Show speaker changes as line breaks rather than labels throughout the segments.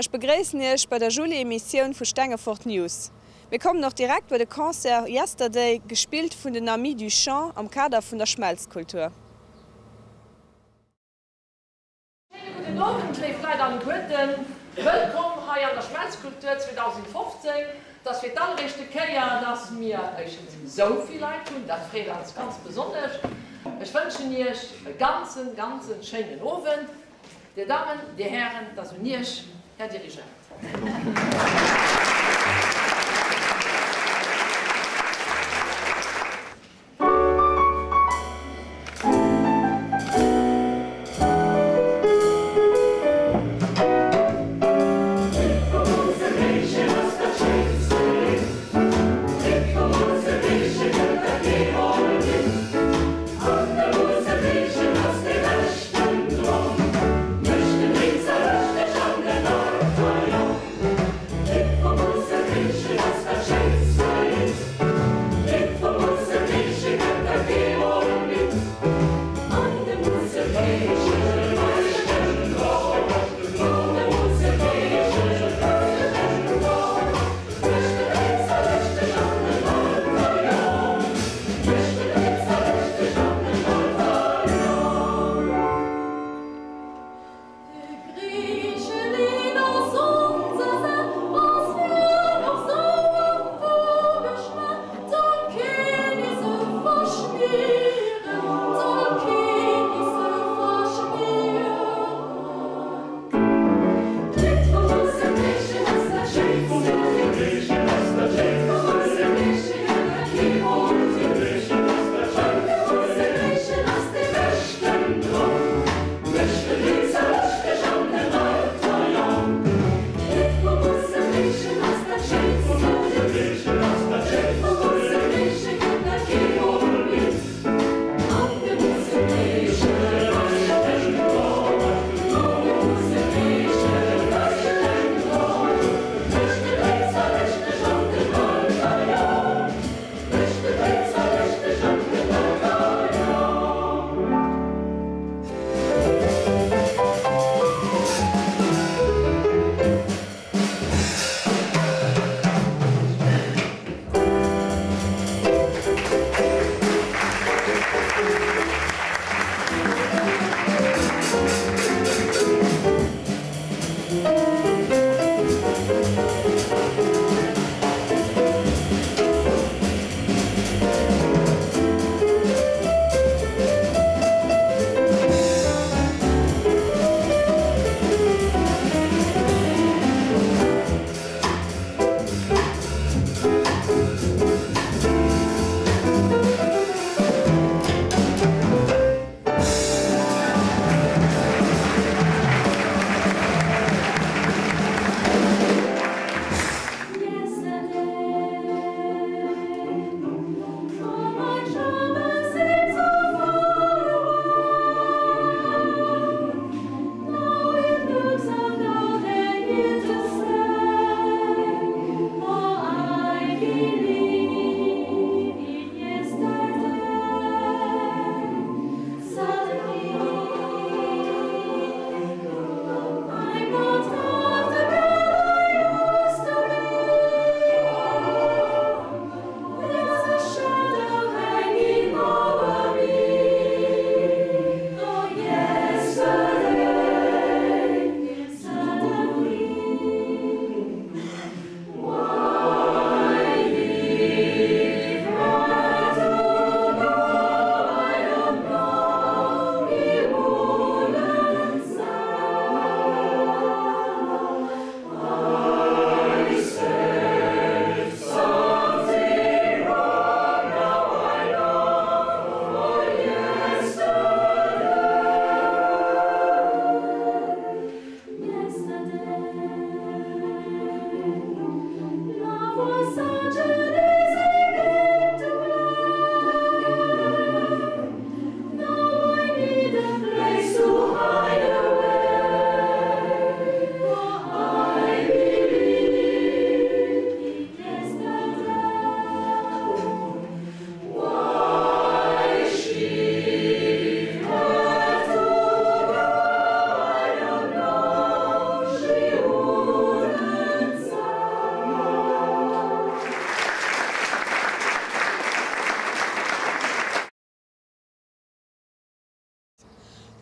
Ech begréissen Iech bei der Juli-Emissioun vu Stengefort News. Mir kommen och direkt bei de Concert Yesterday, gespillt vun den Amis du Chant am Kader vun der Schmelzkultur.
Schéine gudden Owend, léif Leit alleguerten. Wëllkomm hei an der Schmelzkultur 2015. Et ass fir d'alleréischte Kéier, dass mir éischtens esou vill Leit hunn. Dat freet eis ganz besonnesch. Ech wënschen Iech e ganzen, ganzen schéinen Owend. Dir Dammen, Dir Hären, et ass un Iech, Här Dirigent.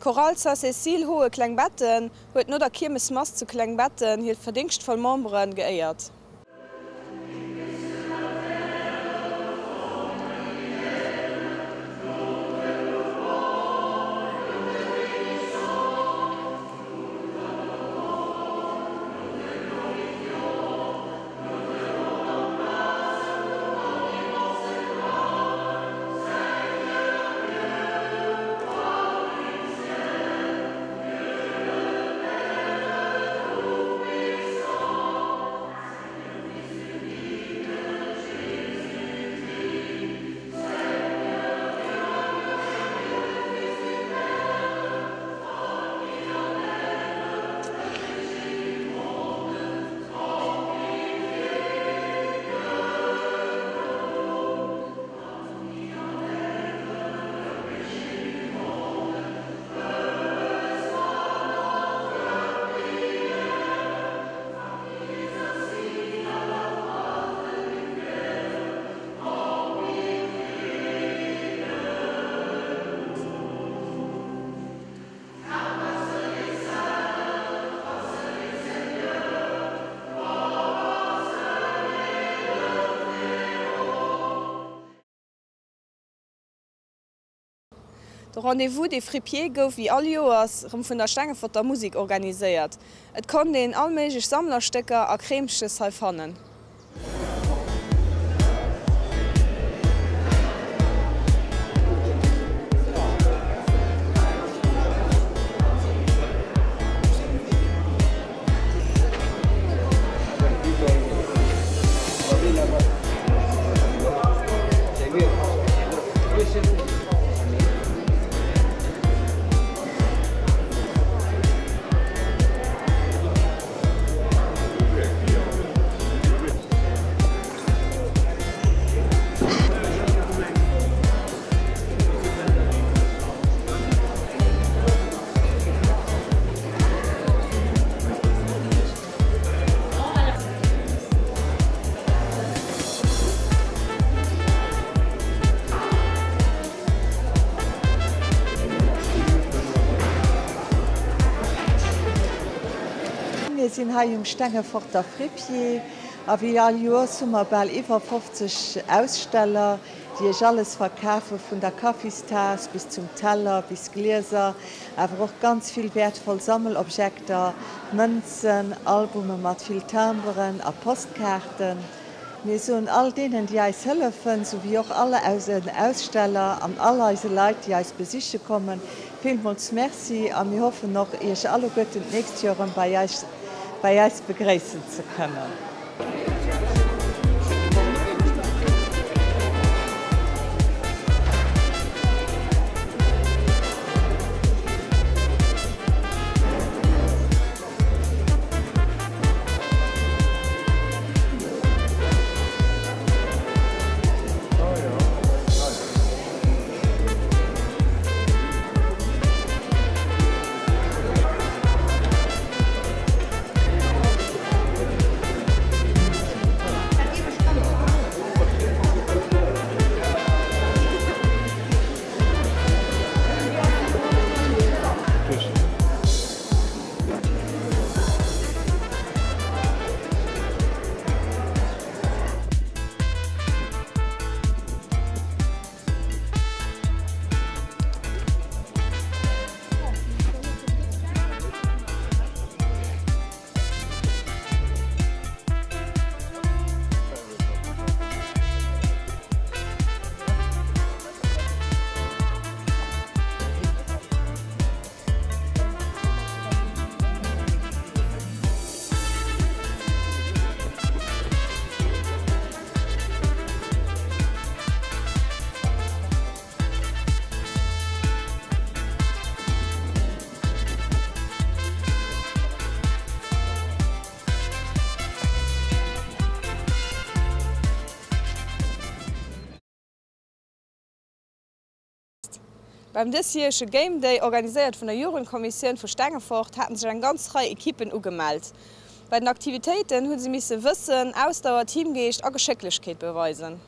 D'Chorale Saint-Cécile Hohe Klengbetten huet no der Kiermesmass zu Klengbetten hir verdéngschtvoll Membere geéiert. De Rendez-vous des Fripiers gouf wéi all Joers rëm vun der Stengeforter Musik organiséiert. Et konnt een all méiglech Sammlerstécker a Kreemches hei fannen.
Mir sinn hei um Stengeforter Fripier a wéi all Joers hu mer bal iwwer 50 Aussteller, déi iech alles verkafe vun der Kaffistaass bis zum Teller bis Glieser, awer och ganz vill wäertvoll Sammelobjekter, Mënzen, Albume mat vill Timberen a Postkaarten. Mir soen all deenen, déi eis hëllefen, souwéi och all eisen Aussteller an all eise Leit, déi eis besiche kommen, villmools Merci a mir hoffen och, Iech alleguerten d'nächst Joer erëm bei eis bei eis begréissen ze kënnen.
Beim dësjärege Game Day, organiséiert vun der Jugendkommissioun vu Stengefort, haten sech eng ganz Rei Ekippen ugemellt. Bei den Aktivitéiten hu si misse Wëssen, Ausdauer, Teamgeescht a Geschécklechkeet beweisen.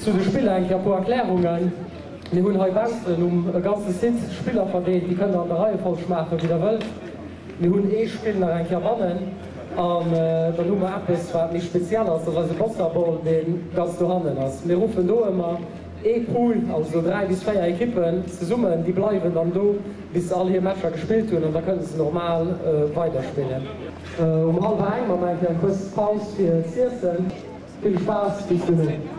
Zu de Spiller eng Kéier e puer Erklärungen. Mir hunn hei baussen um ganze Site Spiller verdeelt, déi kënnt der an der Reiefolg maachen, wéi der wëllt. Mir hunn ee Spill nach eng Kéier bannen an dann hu mer eppes, wat méi speziell ass, dat ass eise Bossaball, dee ganz dohannen ass. Mir ruffen do ëmmer ee Pool, also 3 bis 4 Ekippen zesummen, déi bleiwen dann do, bis se all hir Matcher gespillt hunn an da kënne se normal weiderspillen. Um hallwer eng man mer eng Kéier eng kuerz Paus fir z'iessen. Vill Spaass bis duerno!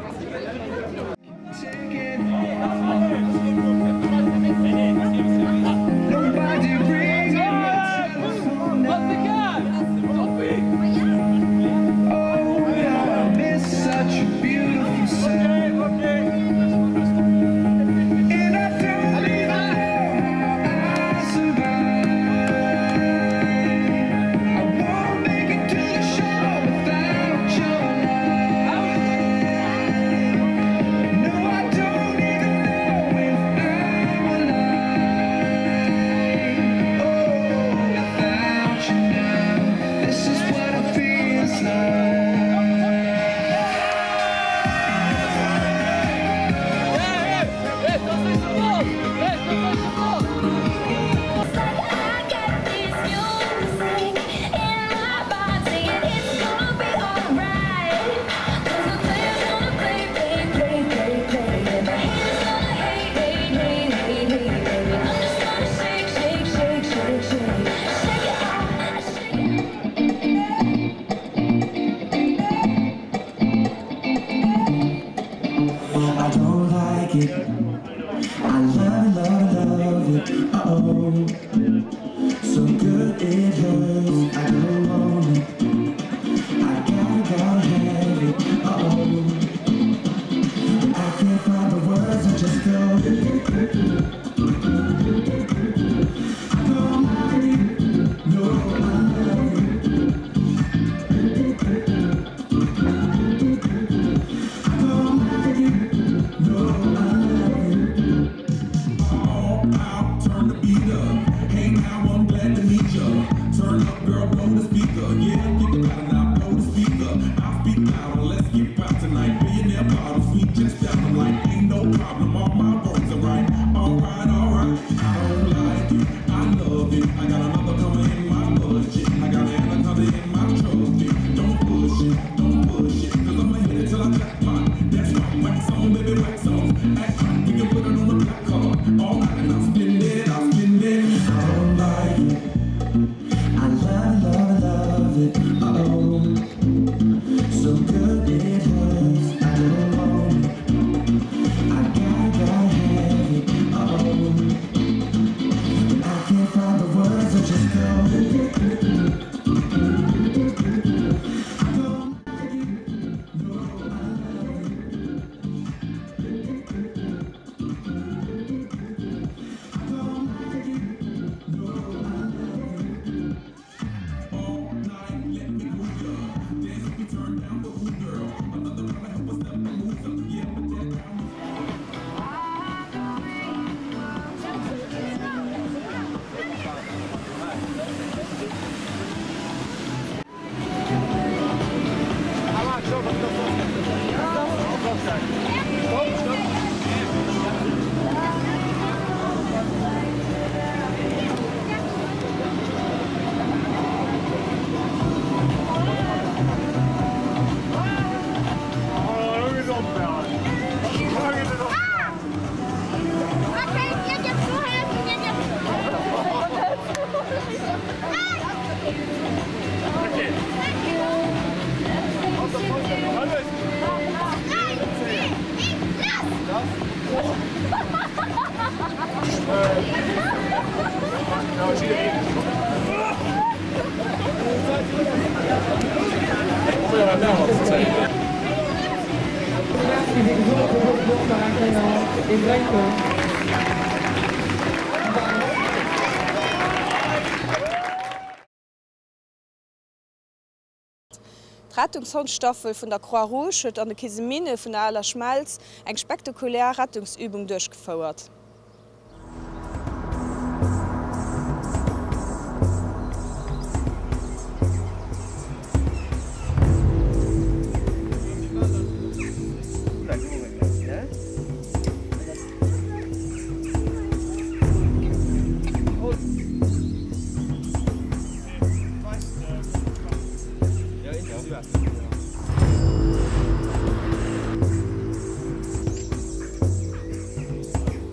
D'Rettungshondstaffel vun der Croix Rouge huet an de Kiseminne vun der Aler Schmelz eng spektakulär Rettungsübung duerchgefouert.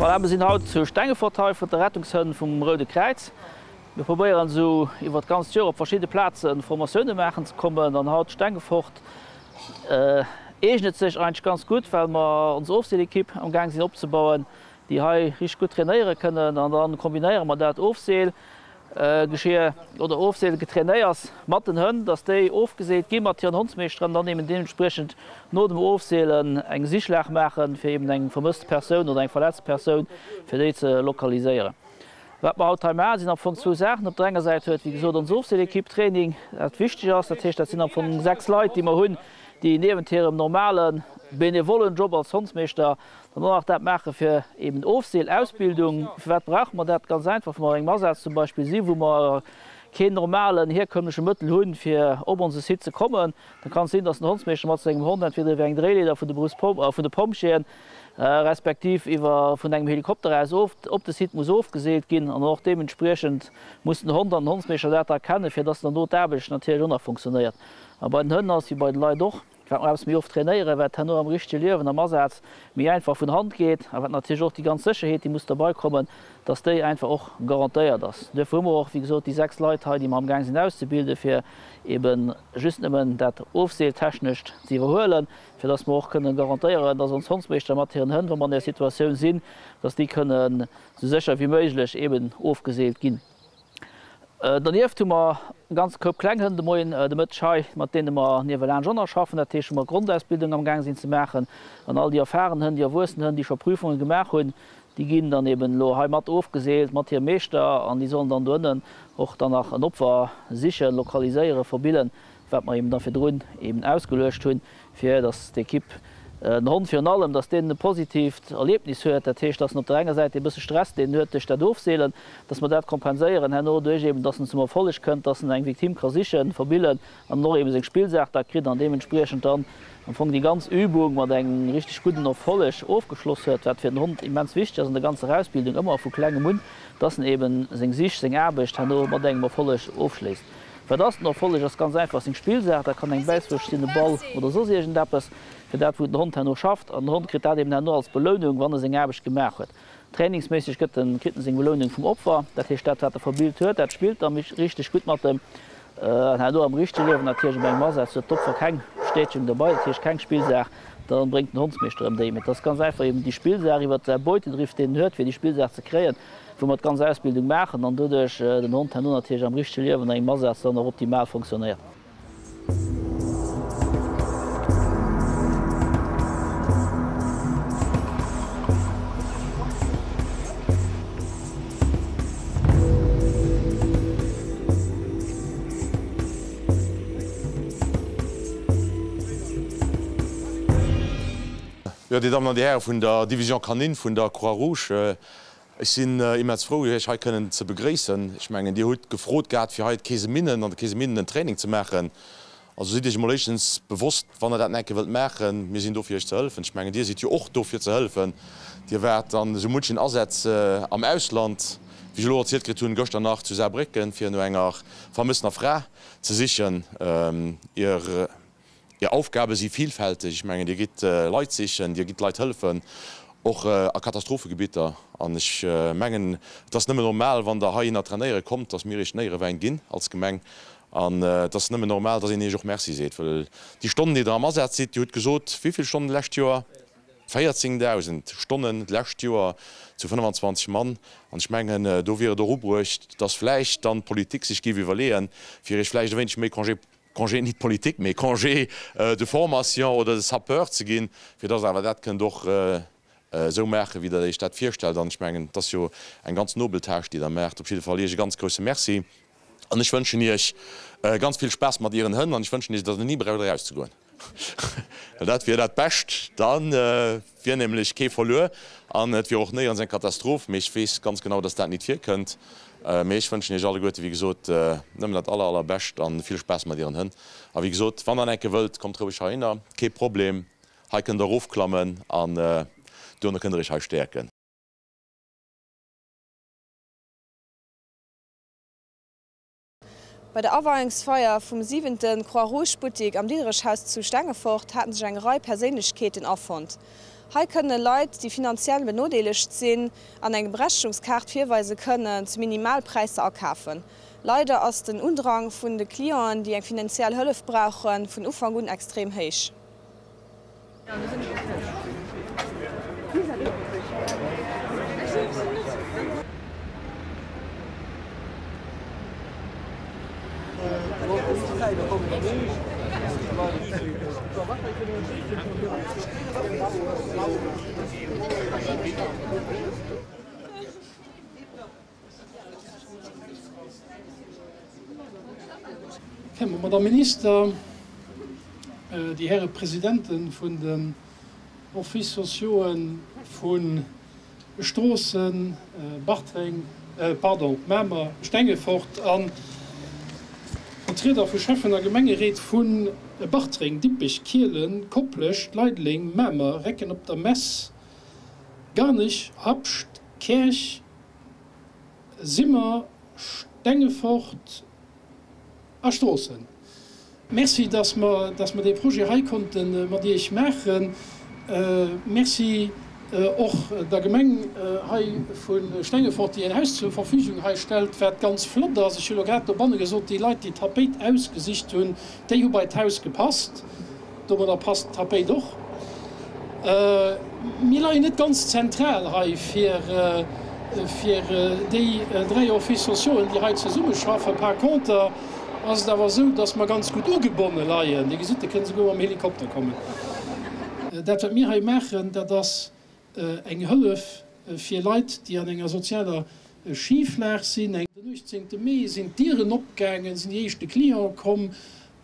Voilà, mir sinn haut zu Stengefort hei vun der Rettungshënn vum Roude Kräiz. Mir probéieren esou iwwer d'ganzt Joer op verschidde Plaze Formatioune maachen ze kommen an haut Stengefort eegnet sech eigentlech ganz gutt, well mer ons Ofseelekipp am gaang sinn opzebauen, déi hei richteg gutt trainéiere kënnen an da kombinéiere mer dat Ofseel Geschir oder Ofseelgetrainéiers mat den Hënn, dass déi ofgeseelt gi mat hiren Hondsmeeschteren an dann eben deementspriechend no dem Ofseelen eng Sichlag maachen, fir eben eng vermësst Persoun oder eng verletzt Persoun, fir déi ze lokaliséieren. Wat mer haut hei maachen, sinn am Fong zwou Saachen. Op der enger Säit huet, wéi gesot, ons Ofseelekipp Training, dat wichteg ass. Dat heescht, dat sinn am Fong 6 Leit, déi mer hunn, déi niewent hirem normale benevollen Job als Hondsmeeschter Dann och nach dat maache fir eben Ofseelausbildung. Firwat brauche mer dat? Ganz einfach, wa mer engem Asaz zum Beispill si wou mer keen normalen, hierkömmleche Mëttel hunn, fir op onse Site ze kommen, da kann et sinn, dass den Hondsmeeschter mat sengem Hond entweder iwwer eng Dréileeder vun de Berufspom vun de Pompjeeën, respektiv iwwer vun engem Helikopter aus of op de Site muss ofgeseelt ginn. An och deementspriechend muss den Hond an den Hondsmeeschter dat da kennen, fir dass dann do d'Aarbecht natierlech och nach funktionéiert. A bei den Hënn ass wéi bei de Leit och, Wat mer eppes méi oft trainéieren, wat herno am richtege Liewen, am Asaz méi einfach vun Hand geet a wat natierlech och déi ganz Sécherheet, déi muss derbei kommen, dass déi einfach och garantéiert ass. Duerfir hu mer och, wéi gesot, déi 6 Leit hei, déi mer amgaang sinn auszebilden, fir ebe just nëmmen dat Ofseeltechnescht ze iwwerhuelen, fir dass mer och kënnen garantéieren, dass ons Hondsmeeschter mat hiren Hënn, wa mer an där Situatioun sinn, dass déi kënnen esou sécher wéi méiglech eben ofgeseelt ginn. Donieft hu mer e ganze Koup kleng Hënn de Moien, de Mëtteg hei, mat deene mer niewelaanscht och nach schaffen. Dat heescht, wou mer Grondausbildung am Gaang sinn ze maachen. An all déi erfahren Hënn, déi erwuessen Hënn, déi scho Prüfunge gemaach hunn, déi ginn dann eben elo hei mat ofgeseelt mat hirem Meeschter an déi sollen dann do ënnen och dann nach en Opfer sichen, lokaliséieren, verbillen, wat mer eben da virdrun eben ausgeluecht hunn. fir dass d'Ekipp, den Hond virun allem, dass deen e positiivt Erlebnis huet, dat heescht, dass en op der enger Säit dee bësse Stress, deen en huet duerch dat Ofseelen, dass mer dat kompenséieren herno duerch eben, dass en zum Erfolleg kënnt, dass en eng Victime ka sichen, verbillen an en och eben seng Spillsaach da kritt an deementspriechend dann am Fong déi ganz Übung mat engem richteg gudden Erfolleg ofgeschloss huet, wat fir den Hond immens wichteg ass an der ganzer Ausbildung, ëmmer vu klengem un, dass en eben seng Sich, seng Aarbecht herno mat engem Erfolleg ofschléisst. Wat ass den Erfolleg? Ass ganz einfach seng Spillsaach. Dat kann eng Bäisswurscht sinn, e Ball oder soss iergendeppes, fir dat wou den Hond herno schafft. An den Hond kritt dat eben herno als Belounung, wann e seng Aarbecht gemaach huet. Trainingsméisseg gëtt en, kritt en seng Belounung vum Opfer. Dat heescht, dat wat e verbillt huet, dat spillt da richteg gutt mat em. An herno am richtege Liewen natierlech op engem Asaz huet d'Opfer keng Bestätegung dobei, dat heescht keng Spillsaach, da bréngt den Hondsmeeschter em déi. Mee et ass ganz einfach eben déi Spillsaach iwwert säi Beutedrift, deen en huet, fir déi Spillsaach ze kréien, wou mer d'ganz Ausbildung maachen an doduerch den Hond herno natierlech am richtege Liewen an engem Asaz dann och optimal fonctionnéiert.
Jo, Dir Dammen an Dir Häre vun der Division Canine vun der Croix-Rouge, Ech sinn immens frou, Iech hei kënnen ze begréissen. Ech mengen, Dir hutt gefrot gehat, fir hei d'Keeseminnen an de Keeseminnen en Training ze maachen. Also sidd Iech emol éischtens bewosst, wann Der dat nach eng Kéier wëllt maachen, mir sinn do, fir Iech ze hëllefen. Ech mengen, Dir sidd jo och do, fir ze hëllefen. Dir waart an esou munchen Asätz am Ausland, wéi ech elo erzielt kritt hunn, gëschter nach zu Saarbrécken, fir no enger vermësstener Fra ze sichen. Ier Är Aufgabe si vielfälteg. Ech mengen, Dir gitt Leit sichen, Dir gitt Leit hëllefen, och a Katastrophegebitter. An ech mengen, et ass nëmmen normal, wann Der heihinner trainéiere kommt, dass mir Iech den Éierewäin ginn als Gemeng. An et ass nëmmen normal, dass een Iech och Merci seet, well déi Stonnen, déi Der am Asaz sidd, Dir hutt gesot, wéi vill Stonnen d'lescht Joer? 14.000 Stonnen d'lescht Joer zu 25 Mann. An ech mengen, do wier et och ubruecht, dass vläicht dann d'Politik sech géif iwwerleeën, fir Iech vläicht e wéineg méi Congé Congé nit politique, mee Congé de formation oder de sapeur ze ginn, fir dass Der awer dat kënnt och esou maachen, wéi Der Iech dat virstellt. An ech mengen, et ass jo eng ganz nobel Tâche, déi Der maacht. Op jidde Fall Iech e ganz grouse Merci an ech wënschen Iech ganz vill Spaass mat Ieren Hënn an ech wënschen Iech, dass Der ni braucht erauszegoen. Well dat wier dat Bescht, da wier nämlech kee verluer an et wier och néierens eng Katastroph. Mee ech weess ganz genau, dass dat nit virkënnt. Mee ech wënschen Iech alleguerte, wéi gesot, nëmmen dat aller, allerbescht a vill Spaass mat Ieren Hënn. A wéi gesot, wann Der enke wëllt, kommt roueg heihinner, kee Problem. Hei kënnt Der erofklammen an duerno kënnt Der Iech hei stäerken.
Bei der Aweiungsfeier vum siwente Croix-Rouge-Buttik am Diderechhaus zu Stengefort haten sech eng Rei Perséinlechkeeten afonnt. Hei kënne Leit, déi finanziell benodeelegt sinn an eng Berechtegungskaart virweise kënnen, zu Minimalpräisser akafen. Leider ass den Undrang vun de Clienten, déi eng finanziell Hëllef brauchen, vun Ufank un extrem héich.
Här Madame Minister, déi Häre Presidente vun den Offices sociauxen vu Stroossen, Bartreng, pardon, Mamer, Stengefort a Vertrieder vu Schäffen a Gemengereet vu Bartreng, Dippech, Kielen, Koplescht, Leideleng, Mamer, Recken op der Mess, Garnech, Habscht, Käerch, Simmer, Stengefort a Stroossen. Merci, dass mer, dass mer dee Projet hei konnte mat Iech maachen. Merci och der Gemeng hei vu Stengefort, déi en Haus zur Verfügung hei stellt, wat ganz flott ass. Ech hu lo grad dobanne gesot, déi Leit, déi d'Tapéit ausgesicht hunn, déi hu bei d'Haus gepasst. Domadder passt d'Tapéit och. Mir leien net ganz zentral hei fir fir déi 3 Offices sociauxen, déi hei zesummeschaffen. Par conter ass et awer esou, dass mer ganz gutt ugebonne leien. Dir gesitt, et kënnt esouguer mam Helikopter kommen. Dat, wat mir hei maachen, dat ass eng Hëllef fir Leit, déi an enger sozialer Schiflag sinn. Den 18 Mee sinn d'Dieren opgaangen, sinn déi éischte Cliente komm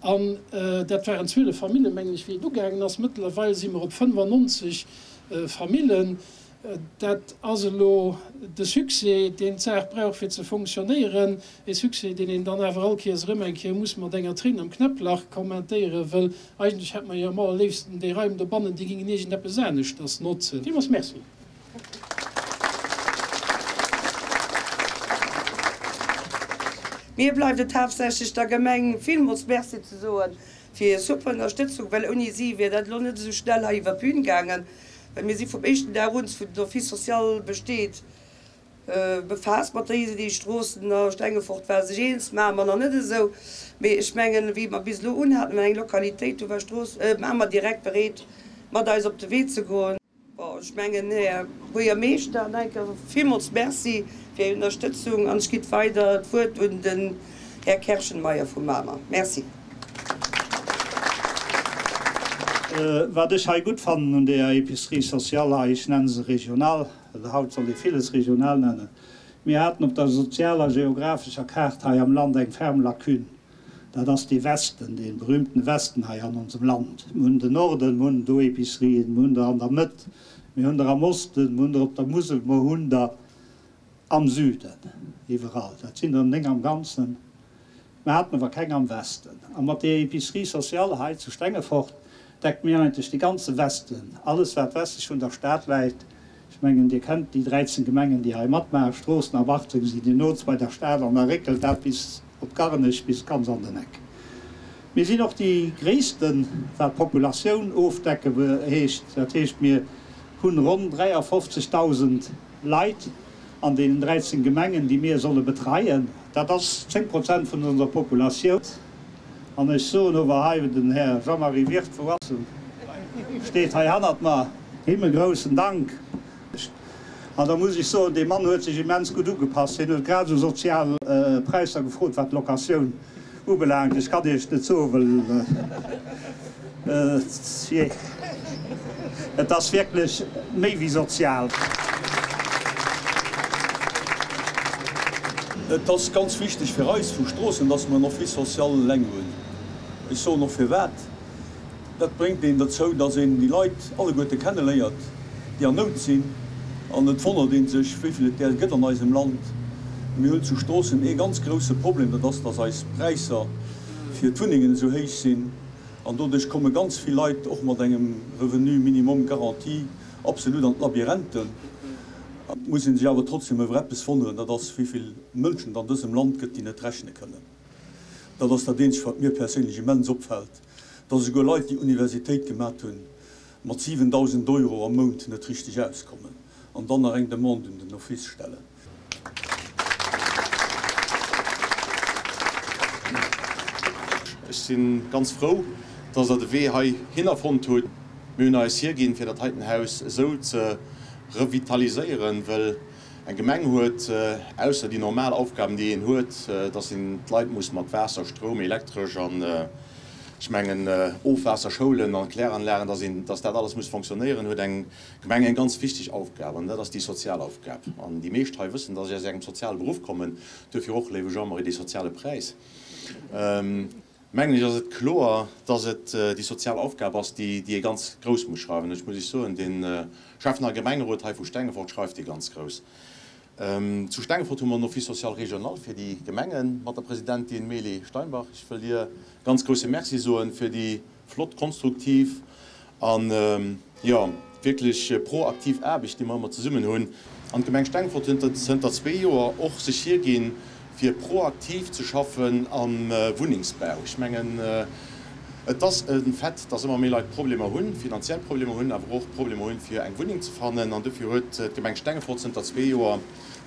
An dat waren 12 Famillen, mengen ech, wéi et ugaangen ass. Mëttlerweil si mer op 95 Famillen. Dat ass elo de Succès, deen d'Saach brauch, fir ze fonctionnéieren. E Succès, deen een dann awer all Kéiers erëm eng Kéier muss mat enger Tréin am Knäpplach kommentéieren, wëll eigentlech hätt mer jo am allerléifsten déi Raim dobannen, déi gingen iergendeppes aneschters notzen. Villmools Merci.
Mir bleift et haaptsächlech der Gemeng villmools Merci ze soe fir hir super Ënnerstëtzung, well ouni si wier dat elo net esou schnell hei iwwer d'Bün gaangen, well mir si vum éischten Dag un, wou den Office social besteet, befaasst mat der Iseli. Stroossen a Stengefort ware sech eens, Mamer nach net esou, mee ech mengen, wéi mer bis elo un haten, eng Lokalitéit, do war Strooss, Mamer direkt bereet mat eis op de Wee ze goen. Bon, ech mengen, Här Buergermeeschter, nach eng Kéier villmools Merci fir Är Ënnerstëtzung an ech gitt weider d'Wuert un den Här Kerschenmeyer vu Mamer. Merci.
Wat ech hei gutt fannen un deeër Épicerie sociale hei, ech nenne se regional, well haut soll ee villes regional nennen, mir haten op der sozialer geographescher Kaart hei am Land eng ferm Lacune. Dat ass dee Westen, dee berühmten Westen hei an onsem Land. Mir hunn den Norden, mir hunn do Epicerien, mir hunn der an der Mëtt, mir hunn der am Osten, mir hunn der op der Musel, mir hunn der am Süden, iwwerall. Dat sinn der 9 am Ganzen. Mir haten awer keng am Westen. A mat deer Épicerie sociale hei zu Stengefort deckt mir eigentlech de ganze Westen, alles wat westlech vun der Stad läit. Ech mengen, Dir kennt déi 13 Gemengen, déi hei matmaachen, Stroossen a Bartreng sinn déi nootst bei der Stad an da réckelt dat bis op Garnech, bis ganz an den Eck. Mir sinn och déi gréissten, wat d'Populatioun ofdecke heescht. Dat heescht, mir hunn ronn 53.000 Leit an deenen 13 Gemengen, déi mir solle betreien. Dat ass 10 Prozent vun onser Populatioun. An ech soen ower hei, den Här Jean-Marie Wirth, wou ass en? Steet hei hannert mer. Him e groussen Dank. An da muss ech soen, dee Mann huet sech immens gutt ugepasst. Hien huet grad esou sozial Präisser gefrot, wat d'Locatioun ubelaangt. Ech kann Iech net soen, well, jee, et ass wierklech méi wéi sozial.
Et ass ganz wichteg fir eis vu Stroossen, dass mer en Office social eleng hunn. Ech soen och firwat. Dat bréngt een derzou, dass een déi Leit alleguerte kenneléiert, déi an Nout sinn. An et wonnert ee sech, wéi vill et där gëtt an eisem Land. Mir hunn zu Stroossen ee ganz grouse Problem, dat ass, dass eis Präisser fir d'Wunnengen esou héich sinn. An doduerch komme ganz vill Leit och mat engem Revenu minimum garanti absolut an d'Labyrinthen. Et muss ee sech awer trotzdem iwwer eppes wonneren, dat ass, wéi vill Mënschen et an dësem Land gëtt, déi net rechne kënnen. Dat ass dat eenzegt, wat mir perséinlech immens opfält, dass esouguer Leit, déi Universitéit gemat hunn, mat 7.000 Euro am Mount net richteg auskommen an dann nach eng Demande un den Office stellen.
Ech si ganz frou, dass Der de Wee heihinner fonnt hutt. Mir hunn eis hierginn, fir dat heiten Haus esou ze revitaliséieren, well eng Gemeng huet, ausser déi normal Aufgaben, déi een huet, dass een d'Leit muss mat Waasser, Stroum, Elektresch an, ech mengen, Ofwaasser, Schoulen an Kläranlagen, dass een, dass dat alles muss fonctionnéieren, huet eng Gemeng eng ganz wichteg Aufgab, an dat ass déi sozial Aufgab. An déi meescht hei wëssen, dass ech aus engem soziale Beruff kommen, duerfir och, léiwe Jean-Marie, dee soziale Präis. Mengen ech, ass et kloer, dass et déi sozial Aufgab ass, déi déi ee ganz grouss muss schreiwen. Ech muss Iech soen, de Schäffen a Gemengerot hei vu Stengefort schreift déi ganz grouss. Zu Stengefort hu mer en Office social régional fir déi Gemengen mat der Presidentin Mely Steinbach. Ech wëll hir ganz grousse Merci soen fir déi flott, konstruktiv an, jo, wierklech proaktiv Aarbecht, déi mer ëmmer zesummen hunn. An d'Gemeng Stengefort huet zënter zwee Joer och sech hierginn, fir proaktiv ze schaffen am Wunnengsbau. Ech mengen, et ass e Fait, dass ëmmer méi Leit Problemer hunn, finanziell Problemer hunn, awer och Problemer hunn, fir eng Wunneng ze fannen. An dofir huet d'Gemeng Stengefort zënter zwee Joer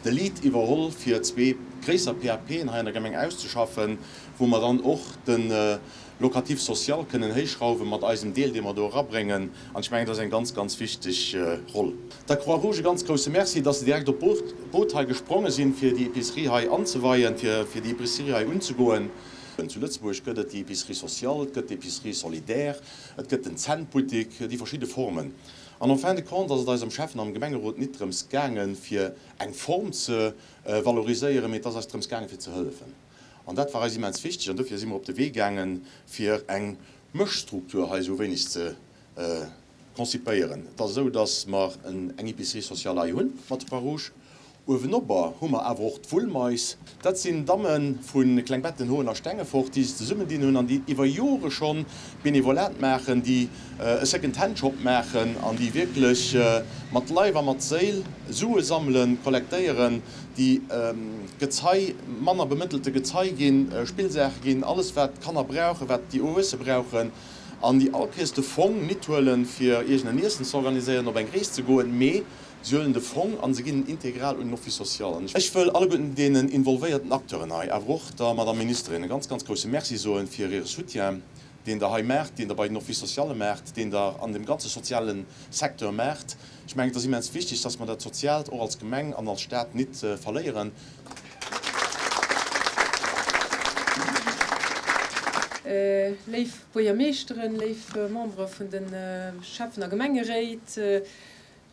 de Lead iwwerholl, fir zwee gréisser PAPen hei an der Gemeng auszeschaffen, wou mer dann och de Locatif social kënnen héichschrauwen mat eisem Deel, dee mer do erabréngen. An ech mengen, dat ass eng ganz, ganz wichteg Roll. Der Croix-Rouge e ganz grouse Merci, dass se direkt op d'Boot hei gespronge sinn, fir déi Épicerie hei anzeweien, fir déi Épicerie hei unzegoen. Zu Lëtzebuerg gëtt et déi Épicerie sociale, et gëtt d'Épicerie solidaire, et gëtt den Cent-Buttik, déi verschidde Formen. An en fin de compte ass et eis am Schäffen an am Gemengerot nit drëms gaangen, fir eng Form ze valoriséieren, mee et ass eis drëms gaangen, fir ze hëllefen. An dat war eis immens wichteg an dofir si mer op de Wee gaangen, fir eng Mëschstruktur hei esou wéineg ze konzipéieren. Et ass esou, datt mer eng Épicerie sociale hei hunn mat der Croix-Rouge. Uewenobber hu mer awer och d'Wullmais. Dat sinn Damme vu Klengbetten, Hoen a Stengefort, déi sech zesummedinn hunn an déi iwwer Jore schonn Benevolat maachen, déi e Second-Hand-Shop maachen an déi wierklech mat Leif a mat Séil Sue sammelen, kollektéieren, déi Gezei, manner bemëttelte Gezei ginn, Spillsaache ginn, alles wat d'Kanner brauchen, wat déi Erwuesse brauchen, an déi all Kéiers de Fong nit huelen, fir iergend en Iessen ze organiséieren, op eng Rees ze goen, mee si huelen de Fong a se ginn en integral un den Office social. An ech wëll alleguerten deenen involvéierten Acteuren hei, awer och der Madame Ministerin e ganz, ganz grousse Merci soen fir hire Soutien, deen Der hei maacht, deen Der bei den Office sociale maacht, deen Der an dem ganze soziale Secteur maacht. Ech mengen, et ass immens wichteg, dass mer dat Soziaalt och als Gemeng an als Stad nit verléieren.
Léif Buergermeeschteren, léif Membere vun de Schäffen a Gemengeréit,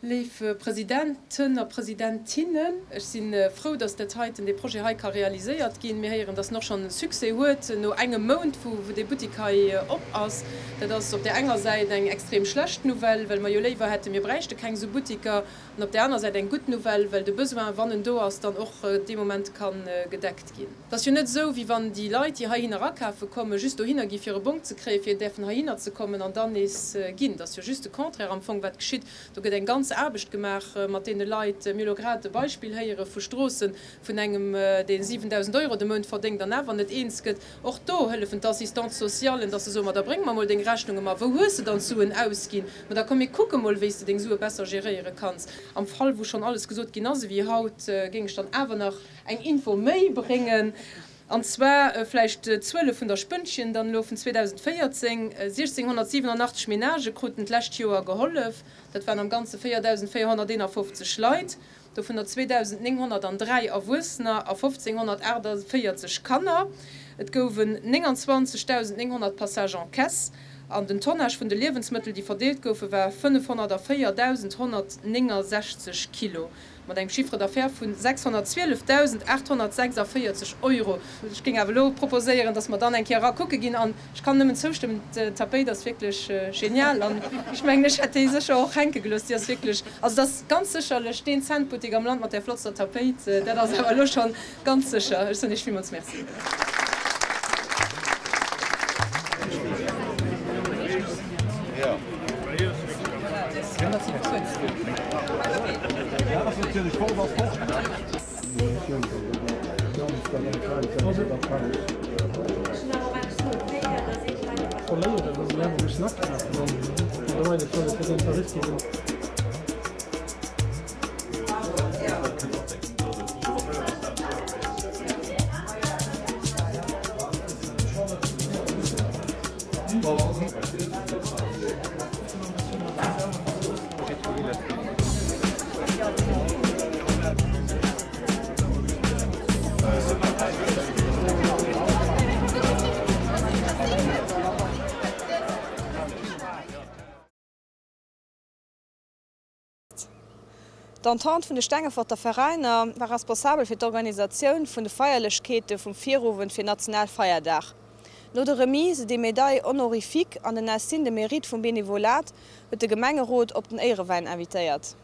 Léif Presidenten a Presidentinnen, ech si frou, dass dat heiten, dee Projet hei ka realiséiert ginn. Mir héieren, dass en och schonn Succès huet no engem Mount, wou dee Buttik hei op ass. Dat ass op där enger Säit eng extrem schlecht Nouvelle, well mer jo léiwer hätten, mir bräichte keng esou Buttiker, an op där aner Säit eng gutt Nouvelle, well de Besoin, wann en do ass, dann och dee Moment ka gedeckt ginn. Et ass jo net esou, wéi wann déi Leit, déi heihinner akafe kommen, just dohinner gi fir e Bong ze kréien, fir däerfen heihinner ze kommen an dann nees ginn. Et ass jo just de Contraire am Fong, wat geschitt. Do gëtt eng ganz Aarbecht gemaach mat deene Leit. Mir hu lo grad e Beispill héiere vu Stroossen, vun engem, dee 7.000 Euro de Mount verdéngt an awer net eens gëtt. Och do hëllefen d'Assistantes socialen, dass se soen, Ma da bréng mer mol deng Rechnunge, ma wou hues de dann d'Suen ausginn? Ma da komm mir kucke mol, wéi s de deng Sue besser geréiere kanns. Am Fall, wou schonn alles gesot ginn ass ewéi haut, géing ech dann awer nach eng Info méi bréngen. An zwar vläicht d'Zuele vun der Spënnchen dann elo vun 2014, 1.687 Menagë kruten d'lescht Joer gehollef, dat waren am Ganze 4.451 Leit, dovunner 2.903 Erwuessener a 1.548 Kanner. Et gouwen 29.900 Passages en caisse an den Tonnage vun de Liewensmëttel, déi verdeelt goufen, war 504.169 Kilo. Mat engem Chiffre d'affaires vu 612.846 Euro. Ech géing awer elo proposéieren, dass mer dann eng Kéier era kucke ginn. An ech kann nëmmen zoustëmmen, d'Tapéit ass wierklech genial. An ech mengen, ech hätt déi sécher och hänke gelooss. Déi ass wierklech, also et ass ganz sécherlech deen Centbuttek am Land mat där flottster Tapéit. Dat ass awer elo scho ganz sécher. Ech soen Iech villmools Merci.
herno mussen akafen an der Meinung, ech soll et fir deen Tarif ginn.
D'Entente vun de Stengeforter Veräiner war responsabel fir d'Organisatioun vun de Feierlechkeete vum Virowend fir Nationalfeierdag. No de Remise des Médailles honorifiques an den Insignes de mérite vum Benevolat huet de Gemengerot op den Éierewäin invitéiert.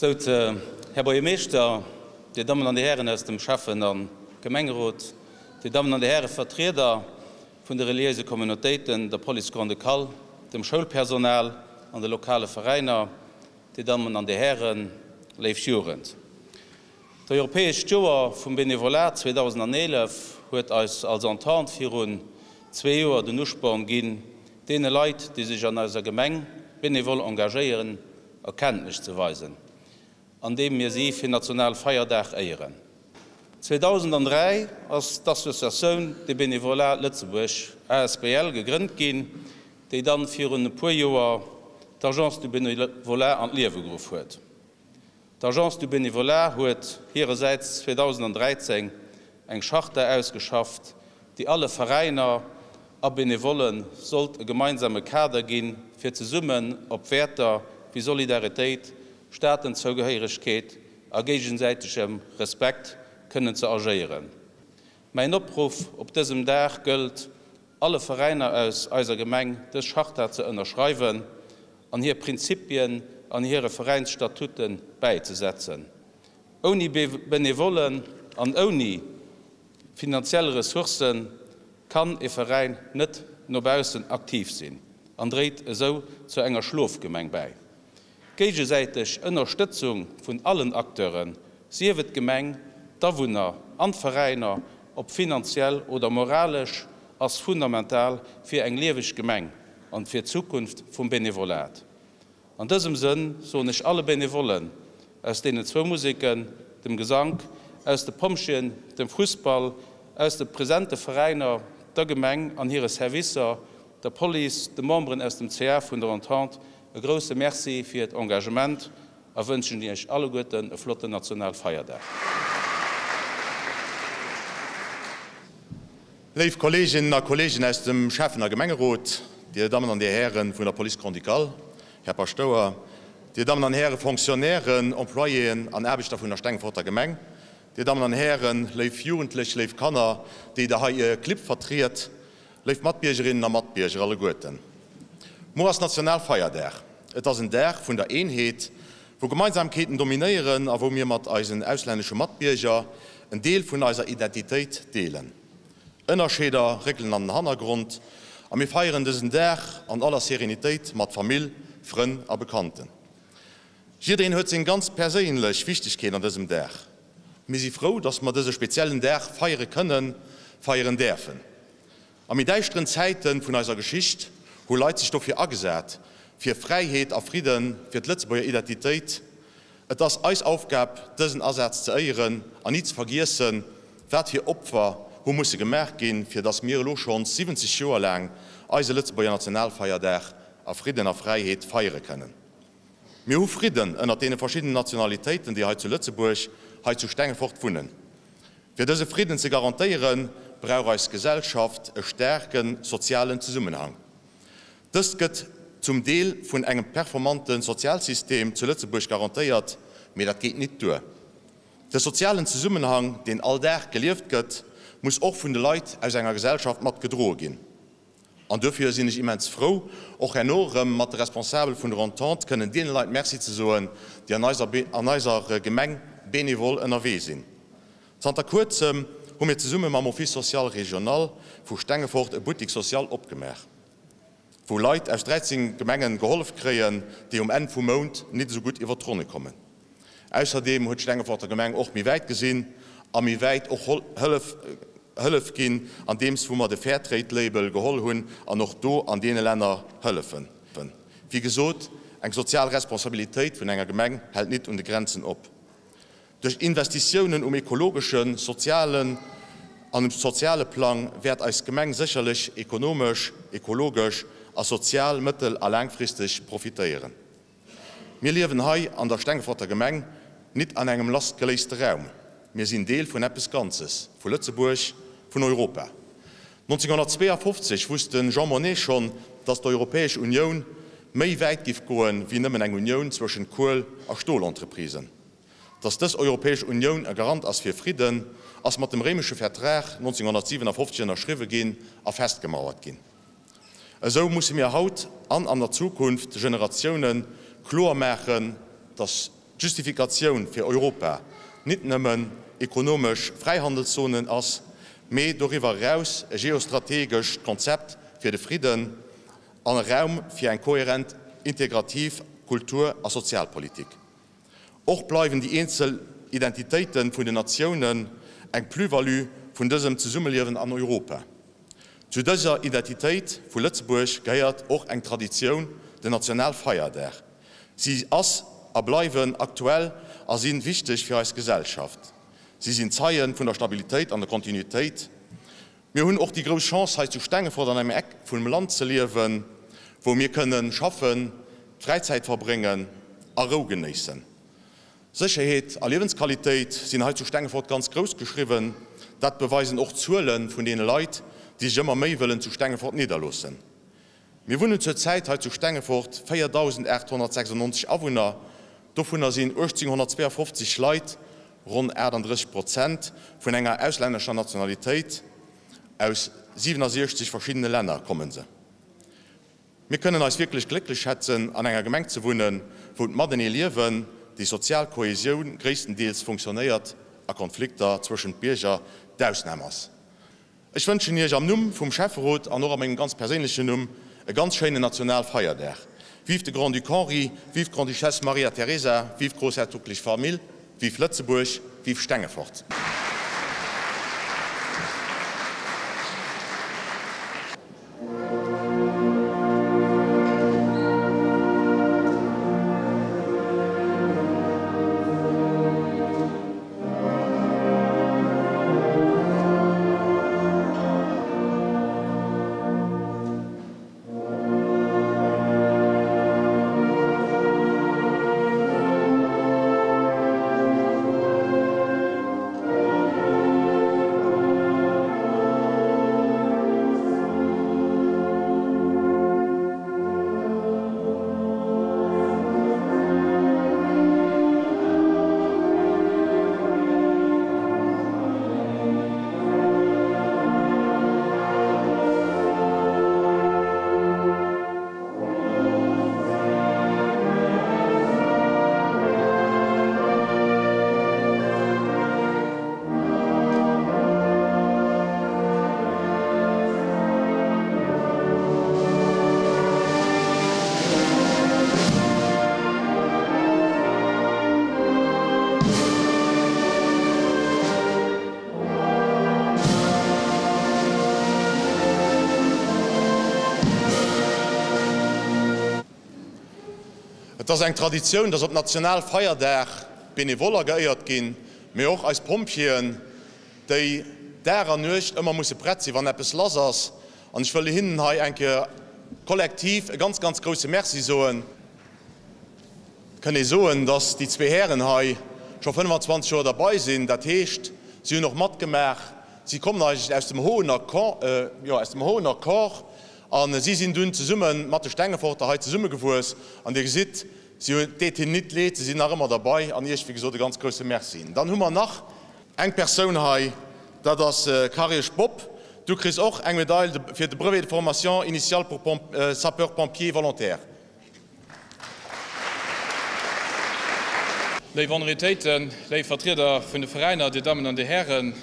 Sout, Här Buergermeeschter, Dir Dammen an Dir Hären aus dem Schäffen a Gemengerot, Dir Dammen an Dir Häre Vertrieder vun de reliéise Communautéiten, der Police Grande-Ducale, dem Schoulpersonal an de lokale Veräiner, Dir Dammen an Dir Hären, léif Jugend. D'Europäescht Joer vum Benevolat 2011 huet eis als Entente virun zwee Joer den Usporn ginn, deene Leit, déi sech an eiser Gemeng benevol engagéieren, erkenntlech ze weisen, andeem mir si fir Nationalfeierdag éieren. 2003 ass d'Associatioun de Bénévolat Lëtzebuerg asbl gegrënnt ginn, déi dann virun e puer Joer d'Agence du Bénévolat an d'Liewe geruff huet. D'Agence du Bénévolat huet hiresäits 2013 eng Charta ausgeschafft, déi alle Veräiner a Benevolle sollt e gemeinsame Kader ginn, fir zesummen op Wäerter wéi Solidaritéit, Staatenzougehéieregkeet a géigesäitegem Respekt kënnen ze agéieren. Mäin Opruff op dësem Dag gëllt alle Veräiner aus eiser Gemeng dës Charta ze ënnerschreiwen an hir Prinzipien an hire Veräinsstatuten bäizesetzen. Ouni Benevollen an ouni finanziell Ressourcë kann e Veräin net no baussen aktiv sinn an dréit esou zu enger Schlofgemeng bäi. D'géigesäiteg Ënnerstëtzung vun allen Acteuren, sief et d'Gemeng, d'Awunner an d'Veräiner, ob finanziell oder moralesch, ass fundamental fir eng lieweg Gemeng an fir d'Zukunft vum Benevolat. An dësem Sënn soen ech alle Benevollen aus deenen zwou Museken, dem Gesank, aus de Pompjeeën, dem Fussball, aus de presente Veräiner, der Gemeng an hire Servicer, der Police, de Memberen aus dem CA vun der Entente e grousse Merci fir hiert Engagement a wënschen Iech alleguerten e flotten Nationalfeierdag.
Léif Kolleeginnen a Kolleegen aus dem Schäffen a Gemengerot, Dir Dammen an Dir Hären vun der Police Grand-Ducale, Här Paschtouer, Dir Dammen an Häre Fonctionnairen, Employéen an Aarbechter vun der Stengeforter Gemeng, Dir Dammen an Hären, léif Jugendlech, léif Kanner, déi Der hei Är Clibb vertriet, Léif Matbiergerinnen a Matbierger alleguerten, muer ass Nationalfeierdag. Et ass en Dag vun der Eenheet, wou Gemeinsamkeeten dominéieren a wou mir mat eisen auslännesche Matbierger en Deel vun eiser Identitéit deelen. Ënnerscheeder réckelen an den Hannergrond a mir feieren dësen Dag an aller Serenitéit mat Famill, Frënn a Bekannten. Jiddereen huet seng ganz perséinlech Wichtegkeet an dësem Dag. Mir si frou, dass mer dëse speziellen Dag feiere kënnen, feieren däerfen. A méi däischteren Zäite vun eiser Geschicht hu Leit sech dofir agesat, fir Fräiheet a Fridden, fir d'Lëtzebuerger Identitéit. Et ass eis Aufgab, dësen Asaz ze éieren an ni ze vergiessen, wat fir Opfer hu musse gemaach ginn, fir dass mir elo schonns 70 Joer laang eise Lëtzebuerger Nationalfeierdag a Fridden a Fräiheet feiere kënnen. Mir hu Fridden ënnert deene verschiddenen Nationalitéiten, déi hei zu Lëtzebuerg, hei zu Stengefort wunnen. Fir dëse Fridden ze garantéieren, brauch eis Gesellschaft e staarke sozialen Zesummenhang. Dëst gëtt. zum Deel vun engem performante Sozialsystem zu Lëtzebuerg garantéiert, mee dat geet nit duer. De sozialen Zesummenhang, deen all Dag gelieft gëtt, muss och vun de Leit aus enger Gesellschaft mat gedroe ginn. An duerfir sinn ech immens frou, och herno erëm mat de Responsabel vun der Entente kënnen deene Leit Merci ze soen, déi an eiser an eiser Gemeng bénévol ënnerwee sinn. Zanter kuerzem hu mir zesumme mam Office social régional vu Stengefort e Boutique social opgemaach, wou Leit aus 13 Gemengen gehollef kréien, déi um Enn vum Mount nit esou gutt iwwer d'Ronne kommen. Ausserdeem huet d'Stengeforter Gemeng och méi wäit gesinn a méi wäit och Hëllef Hëllef ginn, andeems wou mer de Fairtrade-Label geholl hunn an och do an deene Länner hëllefen. Wéi gesot, eng sozial Responsabilitéit vun enger Gemeng hält nit un de Grenzen op. Duerch Investitiounen um ekologeschen, sozialen an um soziale Plang wäert eis Gemeng sécherlech ekonomesch, ekologesch a sozial mëttel a laangfristeg profitéieren. Mir liewen hei an der Stengeforter Gemeng nit an engem lastgeléiste Raum. Mir sinn Deel vun eppes Ganzes, vu Lëtzebuerg, vun Europa. 1952 wusst de Jean Monnet schonn, datt d'Europäesch Unioun méi wäit giff goen, wéi nëmmen eng Unioun zwëschent Kuel a Stolentreprisen. Datt dës Europäesch Unioun e Garant ass fir Fridden, ass mat dem Réimesche Vertrag 1957 ënnerschriwwe ginn a festgemauert ginn. Esou musse mir haut an an der Zukunft de Generatioune kloer maachen, datt d'Justifikatioun fir Europa nit nëmmen ekonomesch Fräihandelszonen ass, mee doriwwer eraus e geostrategescht Konzept fir de Fridden an e Raum fir eng kohärent integrativ Kultur a Sozialpolitik. Och bleiwen déi eenzel Identitéite vun den Natiounen eng Plus-value vun dësem Zesummeliewen an Europa. Zu dëser Identitéit vu Lëtzebuerg gehéiert och eng Traditioun, den Nationalfeierdag. Si ass a bleiwen aktuell a si wichteg fir eis Gesellschaft. Si sinn Zeie vun der Stabilitéit an der Kontinuitéit. Mir hunn och déi grouss Chance, hei zu Stengefort an engem Eck vum Land ze liewen, wou mir kënnen schaffen, Fräizäit verbréngen a Rou genéissen. Sécherheet a Liewensqualitéit sinn hei zu Stengefort ganz grouss geschriwwen. Dat beweisen och d'Zuele vun deene Leit, déi sech ëmmer méi wëllen zu Stengefort nidderloossen. Mir wunnen zur Zäit hei zu Stengefort 4.896 Awunner, dovunner sinn 1.852 Leit, ronn 38 Prozent, vun enger auslännescher Nationalitéit. Aus 67 verschiddene Länner komme se. Mir kënnen eis wierklech glécklech schätzen, an enger Gemeng ze wunnen, wou d'Matenee liewen, déi sozial Kohäsioun gréisstendeels funktionéiert a Konflikter zwëschent Bierger d'Ausnam ass. Ech wënschen Iech am Numm vum Schäfferot an och a mengem ganz perséinlechen Numm e ganz schéinen Nationalfeierdag. Vive de Grand-Duc Henri, vive d'Grande-Duchesse Maria Teresa, vive d'groussherzoglech Famill, vive Lëtzebuerg, vive Stengefort! Et ass eng Traditioun, dass op Nationalfeierdag d'Benevoller geéiert ginn, mee och eis Pompjeeën, déi Dag an Nuecht ëmmer musse prett sinn, wann eppes lass ass. An ech wëll hinnen hei eng Kéier kollektiv e ganz, ganz grouse Merci soen. Et kënn ee soen, dass déi zwee Hären hei scho 25 Joer derbei sinn. Dat heescht, si hunn och matgemaach. Si kommen eigentlech aus dem Hohener, jo, aus dem Hohener Corps. A si sinn dunn zesumme mat de Stengeforter hei zesummegewuess. An Dir gesitt, si hunn, et deet hinnen nit leed, se sinn nach ëmmer derbei. An Iech, wéi gesot, e ganz grousse Merci. Dann hu mer nach eng Persoun hei, dat ass Kariesch Bob. Du kriss och eng Medaille fir de Brevet de formation initiale pour sapeurs-pompiers volontaires.
Léif Honoritéiten, léif Vertrieder vun de Veräiner, Dir Dammen an Dir Hären,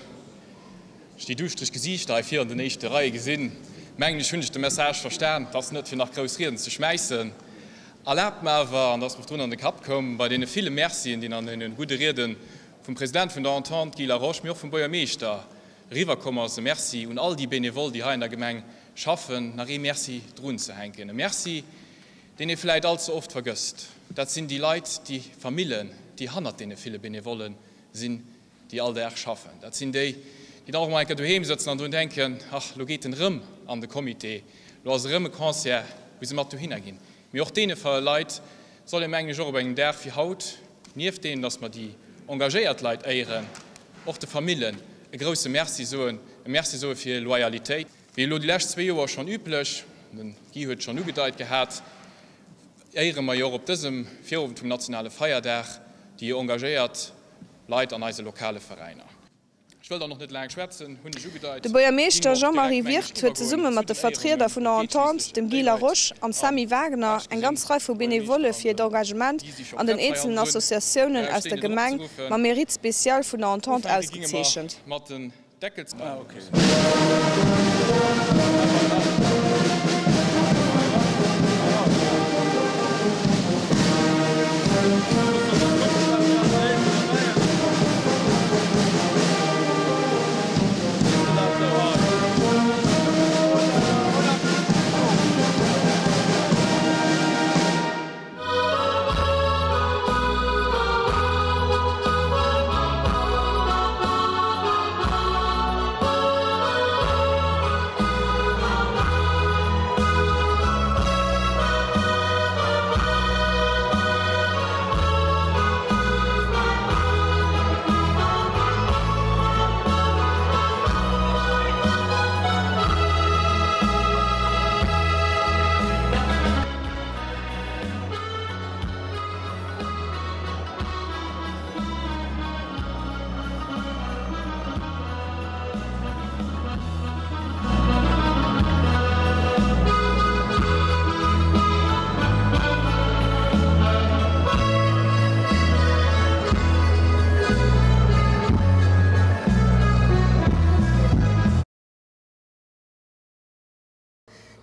ech déi duuschtereg Gesiichter hei vir an den éischte Reie gesinn, mengen ech hunn ech de Message verstan, 't ass net fir nach grouss Rieden ze schmäissen. Erlaabt mer awer, an dat ass mer virdrun an de Kapp koum, bei deene ville Mercien, déi an deene gudde Riede vum President vun der Entente Guy Laroche, mee och vum Buergermeeschter eriwwerkomm ass, e Merci un all déi Benevol, déi hei an der Gemeng schaffen, nach ee Merci drunzehänken. E Merci, deen ee vläit all ze oft vergësst, dat sinn déi Leit, déi Famillen, déi hannert deene ville Benevolle sinn, déi all Dag schaffen. Dat sinn déi, déi dann och emol eng Kéier doheem sëtzen an drun denken, Ach, lo geet en erëm an de Comité, lo ass erëm e Concert, wou se mat dohinner ginn. Mee och deene Leit soll ee, mengen ech, och op engem Dag wéi haut, nieft deem, datt mer déi engagéiert Leit éieren, och de Famillen e grouse Merci soen, e Merci soe fir hir Loyalitéit. Wéi elo déi lescht zwee Joer schonn üblech, den Guy huet et schonn ugedeit gehat, éiere mer jo och op dësem Virowend vum nationale Feierdag déi engagéiert Leit an eise lokale Veräiner. Ech wëll dann och net laang schwätzen, hunn ech ugedeit.
De Buergermeeschter Jean-Marie Wirth huet zesumme mat de Vertrieder vun der Entente, dem Guy Laroche am Sammy Wagner, eng ganz Rei vu Benevolle fir hiert Engagement an den eenzelen Associatiounen aus der Gemeng mam Mérite spécial vun der Entente ausgezeechent.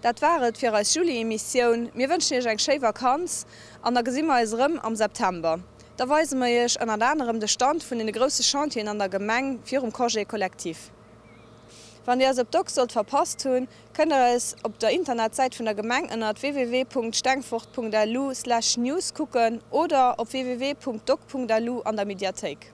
Dat war et fir eis Juli-Emissioun. Mir wënschen iech eng schéi Vakanz an da gesi mer eis erëm am September. Da weise mer iech ënnert anerem de Stand vun den grousse Chantieren an der Gemeng virum Congé collectif. Wann dir eis op Doc sollt verpasst hunn, kënnt der eis op der Internetsäit vun der Gemeng ënnert www.stengfort.lu/news kucken oder op www.doc.lu an der Mediathéik.